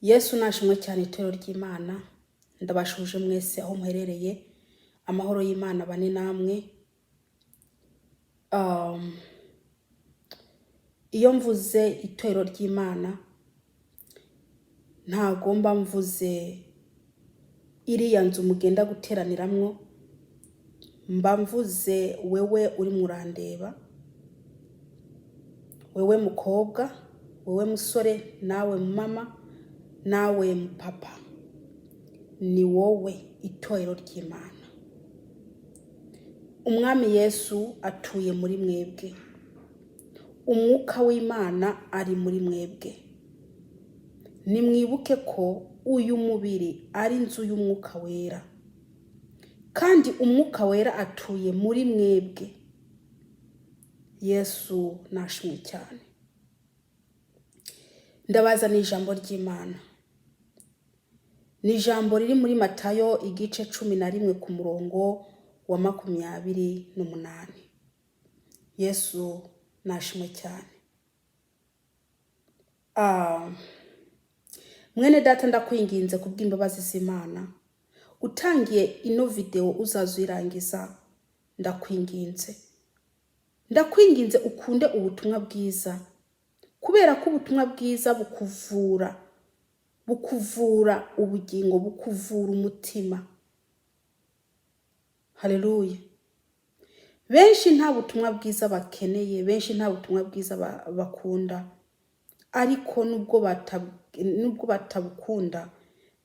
Yesu nashimwe cyane. Itorero ry'Imana, ndabashuje mwese aho muherereye. Amahoro y'Imana bane namwe. Iyo mvuze itorero ry'Imana, ntago mba mvuze iriya nzu mugenda guteraniramwo. Mba mvuze wewe urimo urandeba, wewe mukobwa, wewe musore, nawe mama, nawe papa. Ni wowe itorero ry'Imana. Umwami Yesu atuye muri mwebwe, Umwuka w'Imana ari muri mwebwe. Nimwibuke ko uyu mubiri ari inzu y'Umwuka Wera, kandi Umwuka Wera atuye muri mwebwe. Yesu nashimwe cyane. Ndabazaniye ijambo ry'Imana. Ni ijambo riri muri Matayo igice 11 ku murongo wa 28. Yesu nashimwe cyane. Mwene data, ndakwinginze kubw'imbabazi z'Imana, utangiye ino video uzaza uyirangiza. Ndakwinginze, ndakwinginze, ukunde ubutumwa bwiza, kubera ko ubutumwa bwiza bukuvura, bukuvura ubugingo, bukuvura umutima. Haleluya! Benshi nta butumwa bwiza bakeneye, benshi nta butumwa bwiza bakunda, ariko nubwo batabukunda,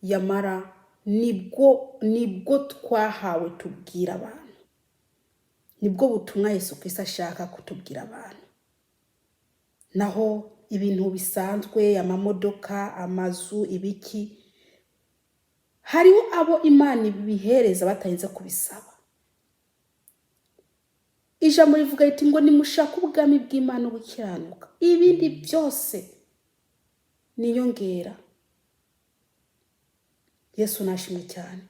yamara nibwo twahawe tubwira abantu, nibwo butumwa Yesu Kristo ashaka kutubwira abantu. Naho ibintu bisanzwe, amamodoka, amazu, ibiki, hariho abo Imana ibihereza batarinze kubisaba. Ijambo rivuga riti ngo nimushake ubwami bw'Imana gukiranuka, ibindi byose niyongera. Yesu nashimwe cyane.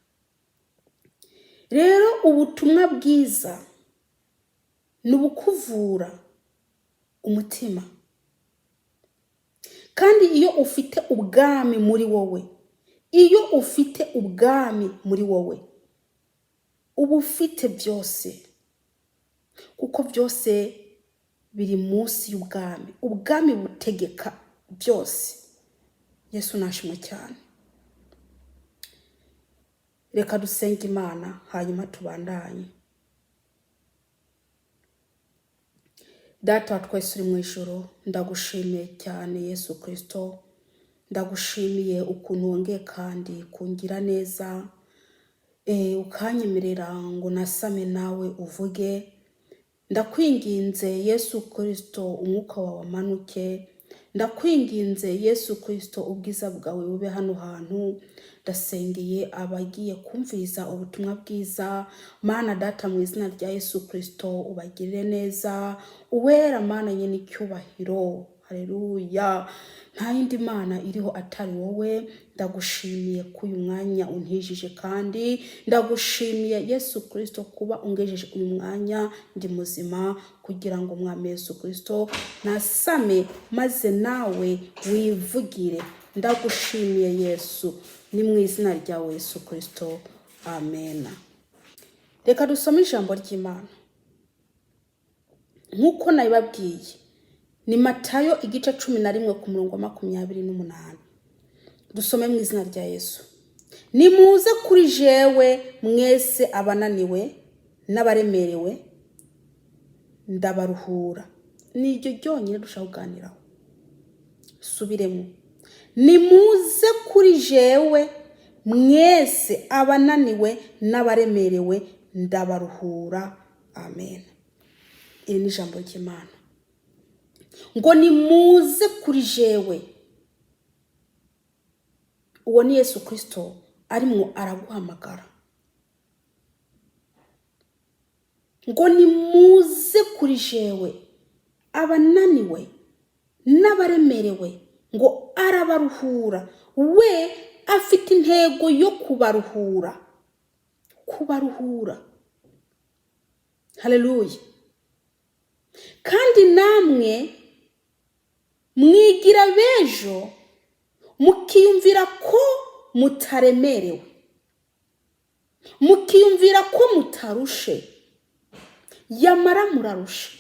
Rero ubutumwa bwiza ni ubukuvura umutima, kandi iyo ufite ubwami muri wowe, iyo ufite ubwami muri wowe, uba ufite byose, kuko byose biri munsi y'ubwami. Ubwami butegeka byose. Yesu nashimwe cyane. Reka dusenge Imana, hanyuma tubandanye. Data wa twese uri mu ijuru, ndagushimiye cyane Yesu Kristo. Ndagushimiye ukuntu wongeye kandi kungira neza, ukanyemerera ngo nasame nawe uvuge. Ndakwinginze Yesu Kristo, umwuka wawe amanuke. Ndakwinginze Yesu Kristo, ubwiza bwawe bube hano hantu. Ndasengeye abagiye kumviriza ubutumwa bwiza. Mana Data, mu izina rya Yesu Kristo, ubagirire neza. Uwera Mana nyene icyubahiro, haleluya! Nta yindi Mana iriho atari wowe. Ndagushimiye ko uyu mwanya untijije, kandi ndagushimiye Yesu Kristo kuba ungejeje uyu mwanya ndi muzima, kugira ngo Mwami Yesu Kristo nasame maze nawe wivugire. Ndagushimiye Yesu, ni mu izina ryawe Yesu Kristo, amena. Reka dusome ijambo ry'Imana nk'uko nabibabwiye. Ni Matayo igice 11 ku murongo wa 28. Dusome mu izina rya Yesu. Nimuze kuri jewe mwese abananiwe n'abaremerewe, ndabaruhura. Ni iryo ryonyine dushaka kuganiraho. Subiremo: nimuze kuri jewe mwese abananiwe n'abaremerewe, ndabaruhura. Amen. Iri ni ijambo ry'Imana ngo nimuze kuri jewe. Uwo ni Yesu Kristo arimwo araguhamagara ngo nimuze kuri jewe abananiwe n'abaremerewe, ngo arabaruhura. We afite intego yo kubaruhura, kubaruhura. Haleluya! Kandi namwe mwigira b'ejo. Mukiyumvira ko mutaremerewe, mukiyumvira ko mutarushe, yamara murarushe.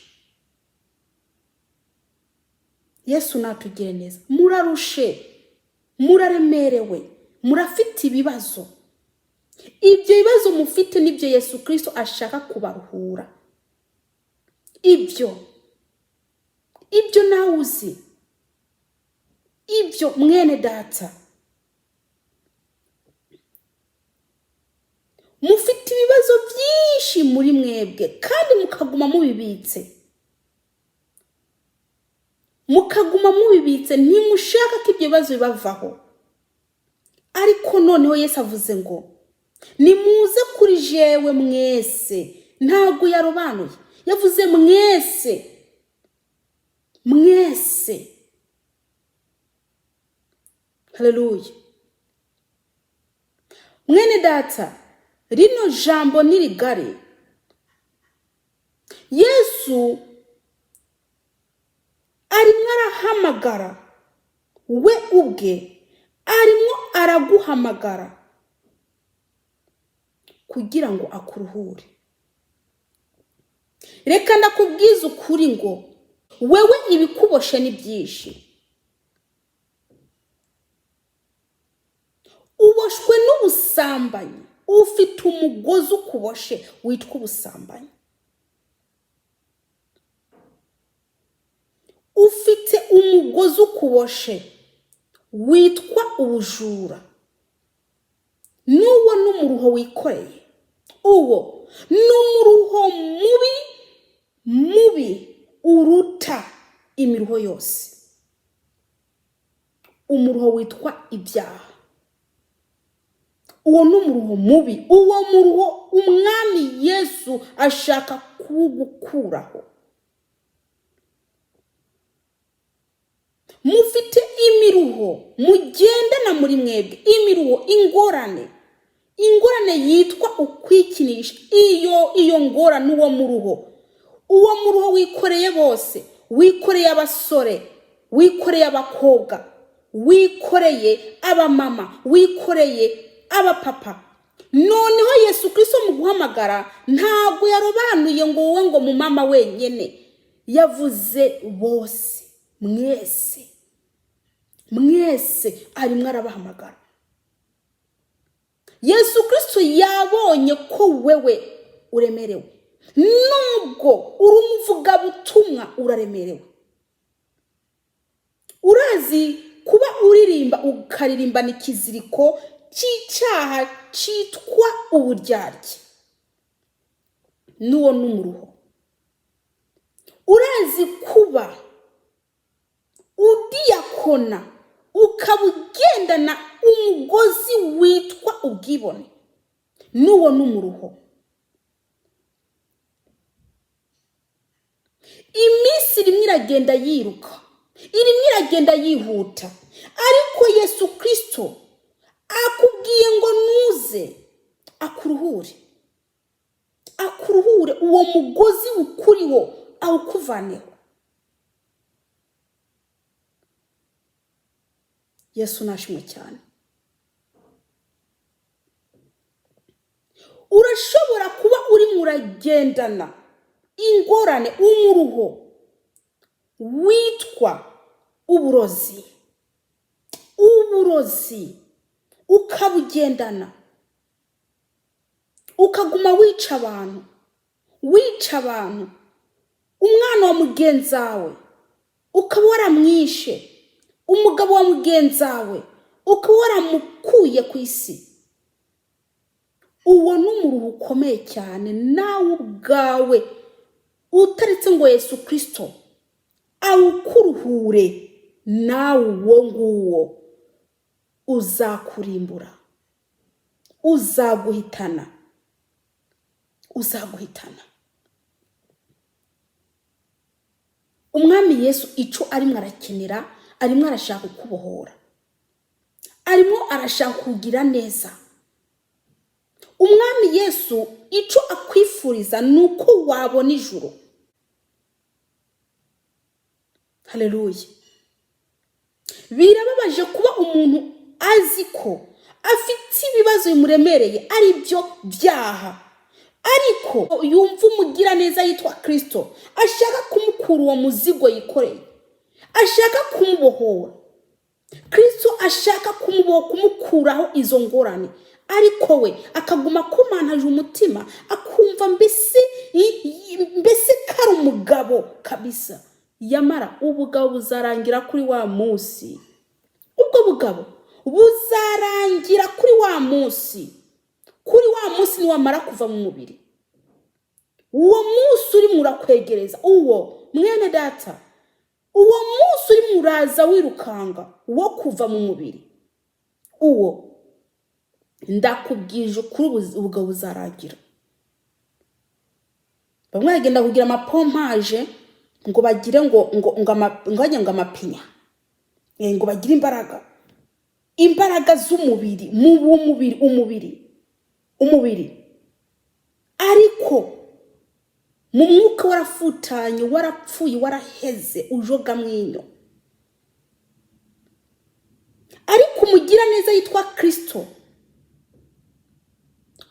Yesu natugire neza. Murarushe, muraremerewe, murafite ibibazo. Ibyo bibazo mufite nibyo Yesu Kristo ashaka kubaruhura. Ibyo nawe uzi, ibyo mwene data, mufite ibibazo byinshi muri mwebwe kandi mukaguma mubibitse, mukaguma mubibitse, ntimushaka ko ibyo bibazo bibavaho. Ariko noneho Yesu avuze ngo nimuze kuri jewe mwese. Ntabwo yarobanuye, yavuze mwese, mwese. Haleluya. Mwene data, rino jambo ni rigari. Yesu arimo arahamagara, we ubwe arimo araguhamagara kugira ngo akuruhure. Reka ndakubwiza ukuri ngo wewe ibikuboshe ni byinshi. Uboshwe n'ubusambanyi, ufite umugozi ukuboshe witwa ubusambanyi. Ufite umugozi ukuboshe witwa ubujura. N'uwo ni umuruho wikoreye, uwo ni umuruho mubi mubi uruta imiruho yose. Umuruho witwa ibyaha, uwo ni umuruho mubi. Uwo muruho umwami Yesu ashaka kuwugukuraho. Mufite imiruho mugendana muri mwebwe, imiruho, ingorane, ingorane yitwa ukwikinisha. Iyo ngorane, uwo muruho, uwo muruho wikoreye bose, wikoreye abasore, wikoreye abakobwa, wikoreye abamama, wikoreye abapapa. Noneho Yesu Kristo mu guhamagara ntabwo yarobanuye ngo wowe ngo mumama wenyine, yavuze bose, mwese, mwese arimo arabahamagara. Yesu Kristo yabonye ko wewe uremerewe, nubwo uri umuvugabutumwa uraremerewe. Urazi kuba uririmba ukaririmbana ikiziriko cy'icyaha cyitwa uburyarya, n'uwo ni umuruho. Urazi kuba udiyakona ukaba ugendana umugozi witwa ubwibone, n'uwo ni umuruho. Iminsi irimo iragenda yiruka, irimo iragenda yihuta, ariko Yesu Kristo akubwiye ngo nuze akuruhure, akuruhure uwo mugozi ukuriho awukuvaneho. Yesu nashimwe cyane. Urashobora kuba urimo uragendana ingorane, umuruho witwa uburozi, uburozi ukabugendana, ukaguma wica abantu, wica abantu, umwana wa mugenzawe ukaba waramwishe, umugabo wa mugenzawe ukaba waramukuye ku isi. Uwo ni umuruho ukomeye cyane, nawe ubwawe utaretse ngo Yesu Kristo awukuruhure, nawe uwo nguwo uzakurimbura, uzaguhitana, uzaguhitana. Umwami Yesu icyo arimo arakenera, arimo arashaka kukubohora, arimo arashaka kugira neza. Umwami Yesu icyo akwifuriza ni uko wabona ijuru. Haleluya. Birababaje kuba umuntu azi ko afite ibibazo bimuremereye ari byo byaha, ariko yumva umugiraneza yitwa Kristo ashaka kumukura uwo muzigo yikoreye, ashaka kumubohora. Kristo ashaka kumukuraho izo ngorane, ariko we akaguma akomantaje umutima, akumva mbese kari umugabo kabisa. Yamara ubugabo buzarangira kuri wa munsi, ubwo bugabo buzarangira kuri wa munsi, kuri wa munsi niwamara kuva mu mubiri. Uwo munsi urimo urakwegereza, uwo mwene data, uwo munsi urimo uraza wirukanga wo kuva mu mubiri, uwo ndakubwije ukuri, ubugabo buzarangira. Bamwe bagenda kugira amapompaje ngo bagire ngo bajye ngo amapinya, ngo bagire imbaraga, imbaraga z'umubiri, mu mubiri, umubiri, umubiri, ariko mu mwuka warafutanye, warapfuye, waraheze, ujoga mwinyo. Ariko umugiraneza yitwa Kristo,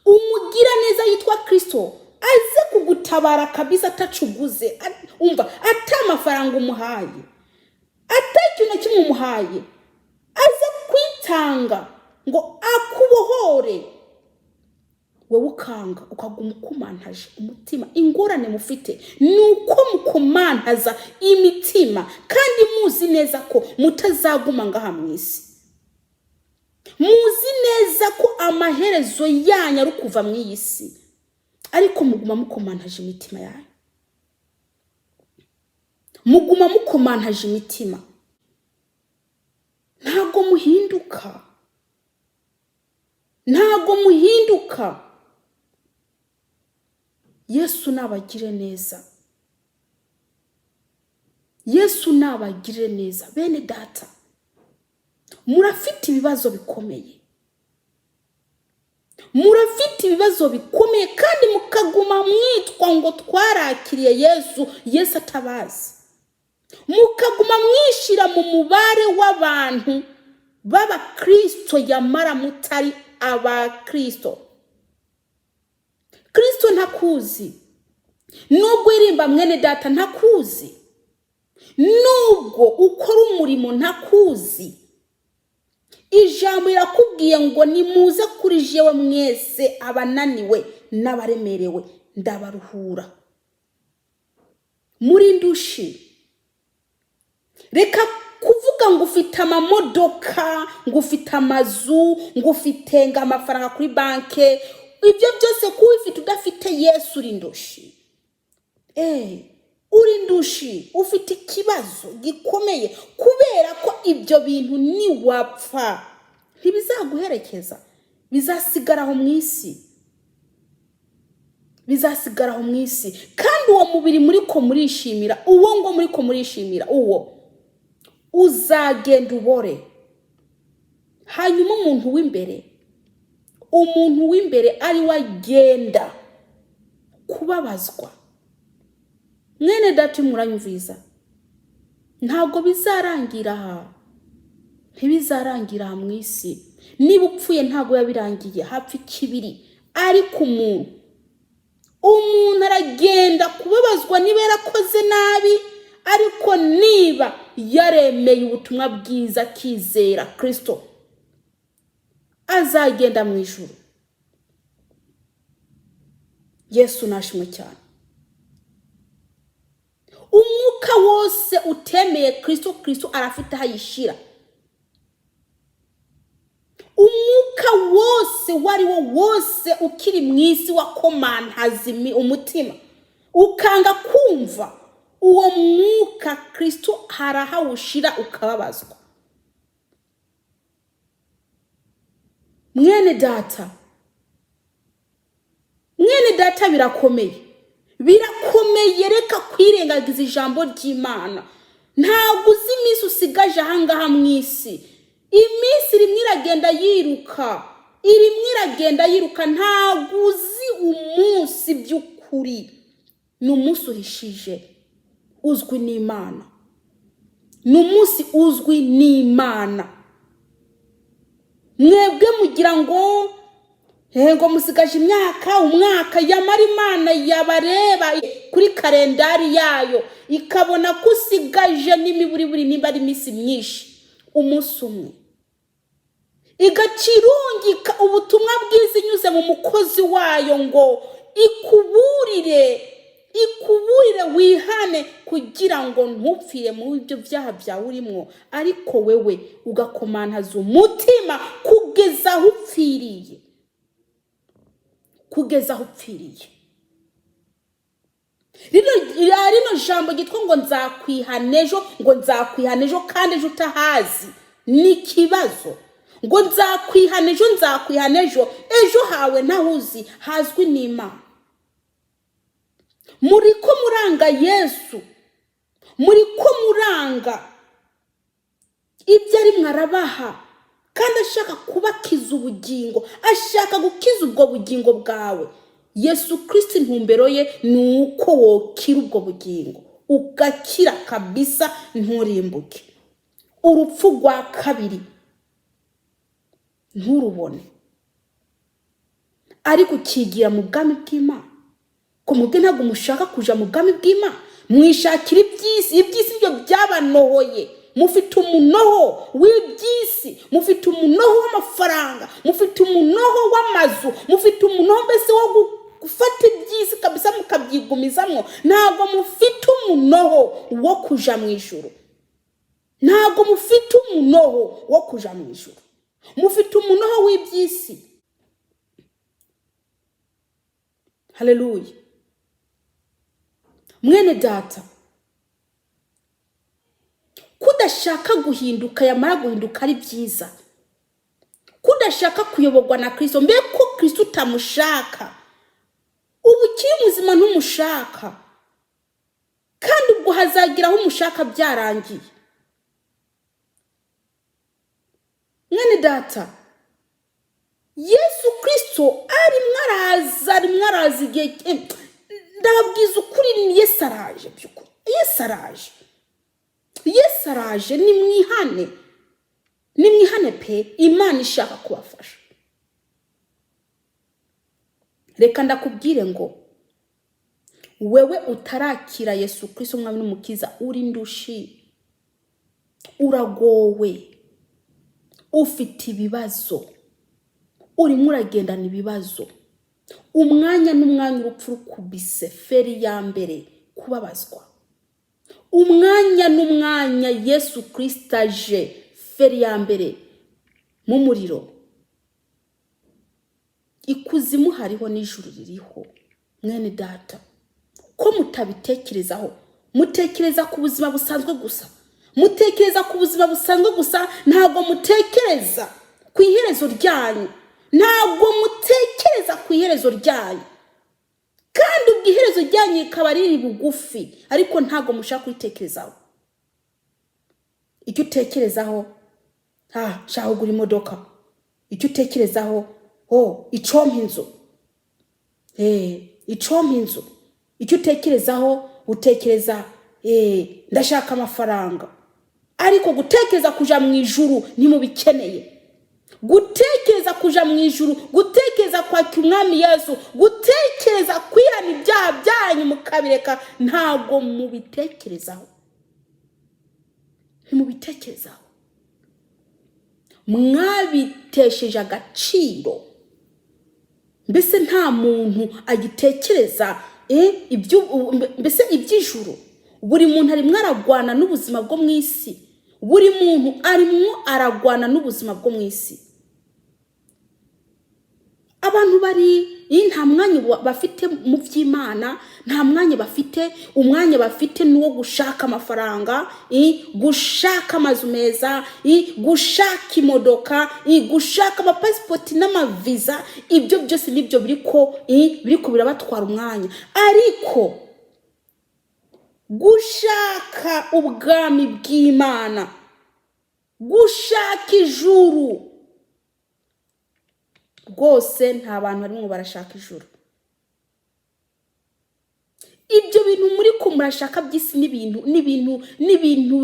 umugiraneza yitwa Kristo aze kugutabara kabisa, atacuguze, umva, ata amafaranga umuhaye, ata ikintu na kimwe umuhaye, aze kwitanga ngo akubohore, wowe ukanga, ukaguma ukumantaje umutima. Ingorane mufite ni uko mukomantaza imitima kandi muzi neza ko mutazaguma ngaha mu isi, muzi neza ko amaherezo yanyu ari ukuva mu iyi si, ariko muguma mukomantaje imitima yanyu, muguma mukomantaje imitima, ntabwo muhinduka, ntabwo muhinduka. Yesu nabagire neza, Yesu nabagire neza. Bene data, murafite ibibazo bikomeye, murafite ibibazo bikomeye, kandi mukaguma mwitwa ngo twarakiriye Yesu, Yesu atabazi, mukaguma mwishira mu mubare w'abantu b'abakristo, yamara mutari abakristo. Kristo ntakuzi, nubwo uririmba mwene data ntakuzi, nubwo ukora umurimo ntakuzi. Ijambo rirakubwiye ngo nimuze kuri jewe mwese abananiwe n'abaremerewe, ndabaruhura. Muri ndushi, reka kuvuga ngo ufite amamodoka, ngo ufite amazu, ngo ufite ngo amafaranga kuri banke, ibyo byose kuba ubifite udafite Yesu uri ndushi. Uri ndushi, ufite ikibazo gikomeye, kubera ko ibyo bintu niwapfa ntibizaguherekeza, bizasigara aho mu isi, bizasigara aho mu isi. Kandi uwo mubiri muri ko murishimira, uwo ngo muri ko murishimira, uwo uzagenda ubore. Hanyuma umuntu w'imbere, umuntu w'imbere ari we agenda kubabazwa. Mwene data muranyumviza, ntabwo bizarangira aha, ntibizarangira aha mu isi. Niba upfuye ntabwo biba birangiye, hapfa ikibiri. Ariko umuntu aragenda kubabazwa niba yarakoze nabi, ariko niba yaremeye ubutumwa bwiza akizera Kristo, azagenda mu ijuru. Yesu nashimwe cyane. Umwuka wose utemeye Kristo, Kristo arafite aho ayishyira. Umwuka wose uwo ari wo wose ukiri mu isi wakomantaza umutima ukanga kumva, uwo mwuka Kristo hari aho awushyira ukababazwa. Mwene data, mwene data, birakomeye, birakomeye. Reka kwirengagiza ijambo ry'Imana. Ntabwo uzi iminsi usigaje ahangaha mu isi. Iminsi irimo iragenda yiruka, irimo iragenda yiruka. Ntabwo uzi umunsi by'ukuri. Ni umunsi uhishije uzwi n'Imana. Ni umunsi uzwi n'Imana. Mwebwe mugira ngo ngo musigaje imyaka, umwaka, yamara Imana yabareba kuri kalendari yayo ikabona ko usigaje n'imiburiburi, nimba ari iminsi myinshi, umunsi umwe, igacirungika ubutumwa bwiza inyuze mu mukozi wayo ngo ikuburire, ikuburire wihane kugira ngo ntupfire muri ibyo byaha byawe urimo, ariko wewe ugakomantaza umutima kugeza aho upfiriye, kugeza aho upfiriye. Rino jambo ryitwa ngo nzakwihana ejo, ngo nzakwihana ejo, kandi ejo utahazi, ni ikibazo. Ngo nzakwihana ejo, nzakwihana ejo, ejo hawe ntahuzi, hazwi n'Imana. Muri ko muranga Yesu, muri ko muranga ibyo arimwo arabaha, kandi ashaka kubakiza ubugingo, ashaka gukiza ubwo bugingo bwawe. Yesu Kirisito intumbero ye ni uko wokira ubwo bugingo, ugakira kabisa, nturimbuke urupfu rwa kabiri, nturubone, ariko ukigira mu bwami bw'Imana. Ko mubwe ntabwo mushaka kuja mu bwami bw'Imana, mwishakira iby'isi. Iby'isi byo byabanohoye. Mufite umunoho w'iby'isi, mufite umunoho w'amafaranga, mufite umunoho w'amazu, mufite umunoho mbese wo gufata iby'isi kabisa mukabyigumizamwo. Ntabwo mufite umunoho wo kuja mu ijuru, ntabwo mufite umunoho wo kuja mu ijuru, mufite umunoho w'iby'isi. Haleluya. Mwene data, kudashaka guhinduka, yamara guhinduka ari byiza, kudashaka kuyoborwa na Kristo, mbe ko Kristo utamushaka, ubu ukiri muzima ntumushaka, kandi ubwo hazagira aho umushaka byarangiye. Mwene data, Yesu Kristo arimwo araza, arimwo araza igihe. Ndababwiza ukuri, ni Yesu araje by'ukuri, Yesu araje, Yesu araje. Nimwihane, nimwihane pe, Imana ishaka kubafasha. Reka ndakubwire ngo wewe utarakira Yesu Kristo umwami n'umukiza, uri ndushi, uragowe, ufite ibibazo, urimo uragendana ibibazo. Umwanya n'umwanya urupfu rukubise feri ya mbere kubabazwa. Umwanya n'umwanya Yesu Kristo aje feri ya mbere mu muriro. Ikuzimu hariho n'ijuru ririho. Mwene data, ko mutabitekerezaho, mutekereza ku buzima busanzwe gusa, mutekereza ku buzima busanzwe gusa, ntabwo mutekereza ku iherezo ryanyu, ntabwo mutekereza ku iherezo ryanyu, kandi ubwo iherezo ryanyu rikaba riri bugufi, ariko ntabwo mushaka kuritekerezaho. Icyo utekerezaho, shaka kugura imodoka. Icyo utekerezaho, oh, icompa inzu, icompa inzu. Icyo utekerezaho, utekereza, ndashaka amafaranga. Ariko gutekereza kuja mu ijuru ntimubikeneye. Gutekereza kuja mu ijuru, gutekereza kwakira umwami Yesu, gutekereza kwihana ibyaha byanyu mukabireka, ntabwo mubitekerezaho, ntimubitekerezaho. Mwabitesheje agaciro. Mbese nta muntu agitekereza mbese iby'ijuru. Buri muntu arimwo aragwana n'ubuzima bwo mu isi, buri muntu arimwo aragwana n'ubuzima bwo mu isi. Abantu bari nta mwanya bafite mu by'Imana, nta mwanya bafite. Umwanya bafite ni uwo gushaka amafaranga, gushaka amazu meza, gushaka imodoka, gushaka amapasipoti n'amaviza. Ibyo byose nibyo biriko birabatwara umwanya. Ariko gushaka ubwami bw'Imana, gushaka ijuru, rwose nta bantu barimo barashaka ijuru. Ibyo bintu muri ko murashaka by'isi n'ibintu n'ibintu n'ibintu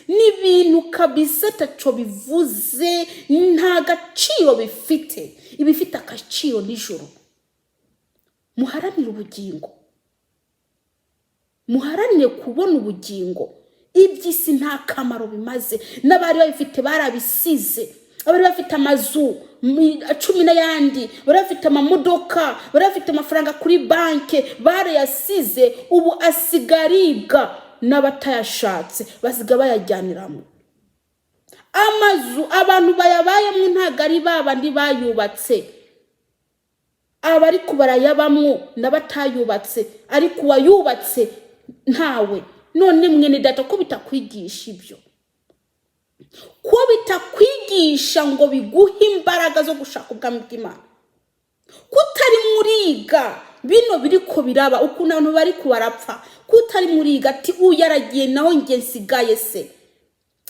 Ni ibintu kabisa ataco bivuze, nta gaciro bifite. Ibifite agaciro nijoro. Muharanire ubugingo, muharanire kubona ubugingo. Iby'isi nta kamaro bimaze, n'abari babifite barabisize. Abari bafite amazu 10 n'ayandi, bari bafite amamodoka, bari bafite amafaranga kuri banki, barayasize. Ubu asiga aribwa n'abatayashatse, basiga bayajyaniramo. Amazu abantu bayabayemo ntabwo ari ba bandi bayubatse, abari barayabamwo n'abatayubatse, ariko uwayubatse ntawe. None mwene data, ko bitakwigisha ibyo, ko bitakwigisha ngo biguhe imbaraga zo gushaka ubwami bw'Imana, kutari muriga bino biriko biraba, ukuntu abantu bari kubarapfa, kutari muriga ati uyu yaragiye, naho njye nsigaye se,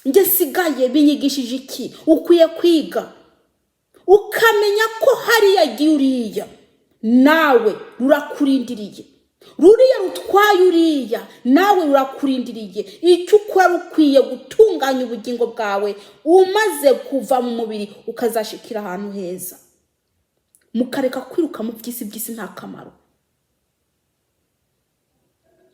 njye nsigaye binyigishije iki? Ukwiye kwiga ukamenya ko hariya agiye uriya nawe rurakurindiriye, ruriya rutwaye uriya nawe rurakurindiriye. Icyo ukora, ukwiye gutunganya ubugingo bwawe umaze kuva mu mubiri, ukazashikira ahantu heza, mukareka kwiruka mu by'isi. By'isi nta kamaro.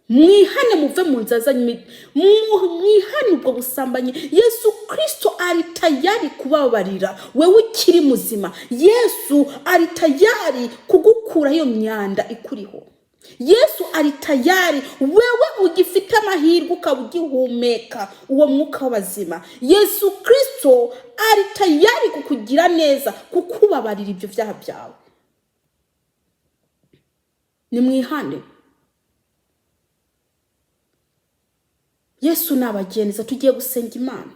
Mwihane, muve mu nzira zanyu, mwihane ubwo busambanyi. Yesu Kirisito ari tayari kubabarira wewe ukiri muzima. Yesu ari tayari kugukuraho iyo myanda ikuriho. Yesu ari tayari, wewe ugifite amahirwe ukaba ugihumeka uwo mwuka w'abazima. Yesu Kirisito ari tayari kukugira neza, kukubabarira ibyo byaha byawe. Nimwihane. Yesu nabageneza. Tugiye gusenga Imana,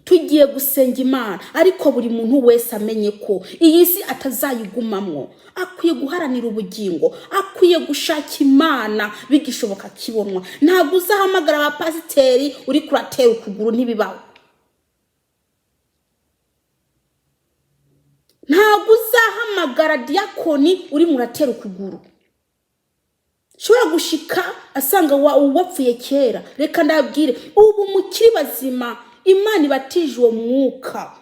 tugiye gusenga Imana, ariko buri muntu wese amenye ko iyi si atazayigumamwo. Akwiye guharanira ubugingo, akwiye gushaka Imana bigishoboka kibonwa. Ntabwo uzahamagara abapasiteri uri kuratera ukuguru, ntibibaho. Ntabwo uzahamagara diyakoni uri muratera ukuguru. Ushobora gushika asanga wapfuye kera. Reka ndabwire, ubu mukiri bazima, Imana ibatije uwo mwuka,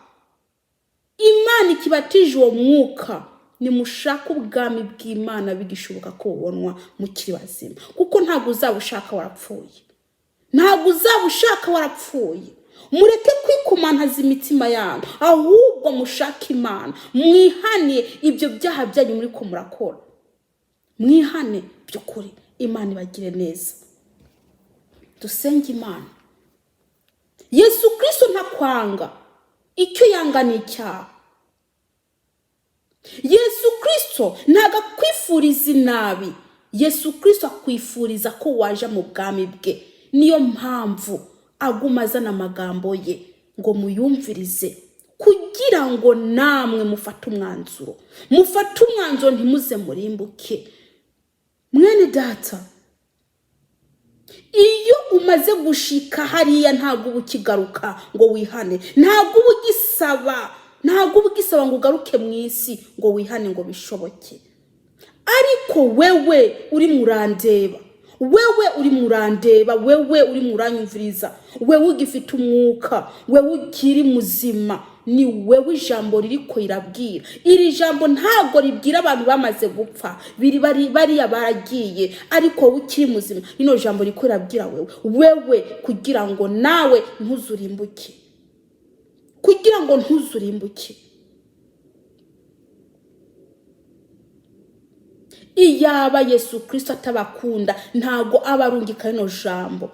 Imana ikibatije uwo mwuka. Nimushake ubwami bw'Imana bigishoboka ko bubonwa mukiri bazima, kuko ntabwo uzaba ushaka warapfuye, ntabwo uzaba ushaka warapfuye. Mureke kwikumantaza imitima yanyu, ahubwo mushake Imana, mwihane ibyo byaha byanyu muri ko murakora, mwihane by'ukuri. Imana ibagire neza. Dusenge Imana. Yesu Kirisito ntakwanga, icyo yanga ni icyaha. Yesu Kirisito ntabwo akwifuriza inabi, Yesu Kirisito akwifuriza ko waja mu bwami bwe. Niyo mpamvu aguma azana amagambo ye ngo muyumvirize, kugira ngo namwe mufate umwanzuro, mufate umwanzuro ntimuze murimbuke. Mwene data, iyo umaze gushika hariya ntabwo uba ukigaruka ngo wihane, ntabwo uba ugisaba, ntabwo uba ugisaba ngo ugaruke mu isi ngo wihane ngo bishoboke. Ariko wewe uri murandeba, wewe uri murandeba, wewe uri muranyumviriza, wewe ugifite umwuka, wewe ukiri muzima, ni wewe ijambo ririko rirabwira. Iri jambo ntabwo ribwira abantu bamaze gupfa, biri bariya baragiye, ariko wowe ukiri muzima, rino jambo ririko rirabwira wewe, wewe kugira ngo nawe ntuzurimbuke, kugira ngo ntuzurimbuke. Iyaba Yesu Kristo atabakunda, ntago aba arungika rino jambo,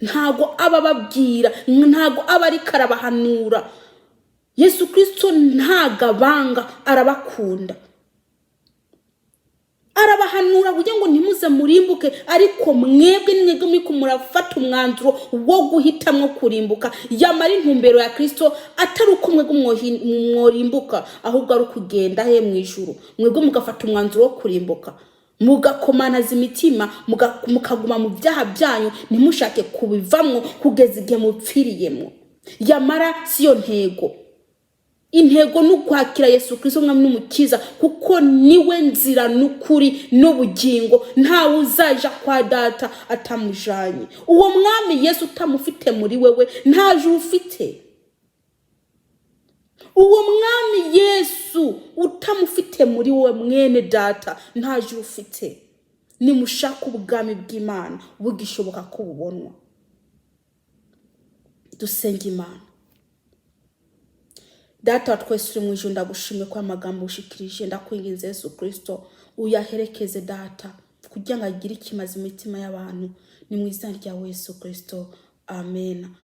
ntago aba ababwira, ntago aba ariko arabahanura. Yesu Kristo ntago abanga, arabakunda, arabahanura kugira ngo ntimuze murimbuke. Ariko mwebwe ni mwebwe muriko murafata umwanzuro wo guhitamwo kurimbuka. Yamara intumbero ya Kristo atari uko mwebwe mworimbuka, ahubwo ari ukugenda he mu ijuru. Mwebwe mugafata umwanzuro wo kurimbuka, mugakomanaza imitima, mukaguma mu byaha byanyu, ntimushake kubivamwo kugeza igihe mupfiriyemwo. Yamara siyo ntego. Intego ni ukwakira Yesu Kirisito umwami n'umukiza, kuko niwe nzira n'ukuri n'ubugingo. Ntawe uzaja kwa Data atamujanye. Uwo mwami Yesu utamufite muri wewe, nta juru ufite. Uwo mwami Yesu utamufite muri wowe, mwene Data, nta juru ufite. Nimushaka ubwami bw'Imana bugishoboka ko bubonwa. Dusenga Imana. Data wa twese uri mu ijuru, ndagushimiye ko amagambo ushikirije. Ndakwinginze Yesu Kirisito, uyaherekeze Data, kugira ngo agire ikimaze imitima y'abantu. Ni mu izina ryawe Yesu Kirisito, amen.